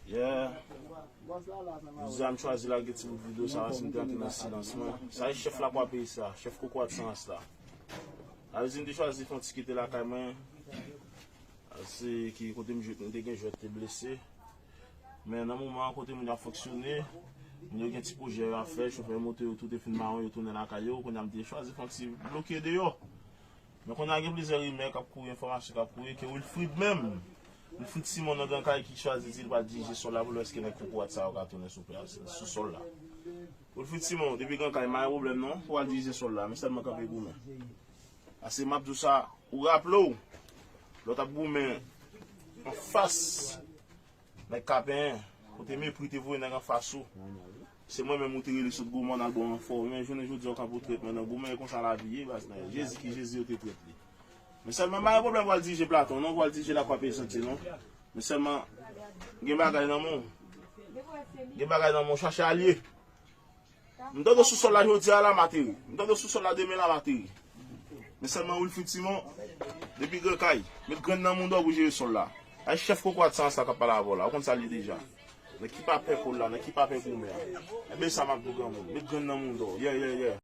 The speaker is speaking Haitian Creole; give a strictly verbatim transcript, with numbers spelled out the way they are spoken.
Yeah. Jodi a m chwazi lage ti bout videyo sa, paske m te antre nan silans mwen. Sa e chèf lakwa peyi sa, chèf kokorat san ras la. Avèk sa m te chwazi fè yon ti kite lakay mwen. Se ki kote m jwèt, m te gen jwèt te blese. Men nan moman an, kote moun ap fonksyone, moun yo gen ti pwojè yo ap fè, chofè moto yo tou te fin mawon, yo tounen lakay yo, kounye a m te chwazi fè yon ti bloke deyò. Men kounye a gen plizyè rimè k ap kouri, enfòmasyon k ap kouri, ke Wilfrid menm, Wilfrid Simon nan Gran Kay ki chwazi di l pral dirije sòl la pou l wè èske nèg kokorat sa yo ka tounen sou plas, sou sòl la. Wilfrid Simon, depi Gran Kay, pa gen pwoblèm non, pou al dirije sòl la, men sèlman kanpe goumen. Paske m ap di w sa, ou raple w, lè w t ap goumen anfas nèg Kapenyen, kote mepri te voye nèg anfas ou. Se mwen menm ou te rele sot gwo mòn al ba w ranfò. Men jounen jodi a w kanpe w trèt mwen nan goumen, e konsa lavi ye, baz mwen. Jezi ki Jezi yo te trèt li. Men sèlman pa gen pwoblèm pou al dirije Platon non, pou al dirije lakwa peyi Santye non. Men sèlman gen bagay nan men w. Gen bagay nan men w, chache alye. M tande w sou sòl la jodi a la, m ateri. M tande w sou sòl la, demen la, m ateri. Men sèlman Wilfrid Simon, depi Gran Kay, met grenn nan mouda w pou jere sòl la. Ay chèf kokorat san ras la k ap pale avè w la, ou konn sa l ye deja. Nèg ki pa pè kò l la, nèg ki pa pè goumen an. Enben sa m ap di w granmoun, met grenn nan mouda w. Yeah, yeah, yeah.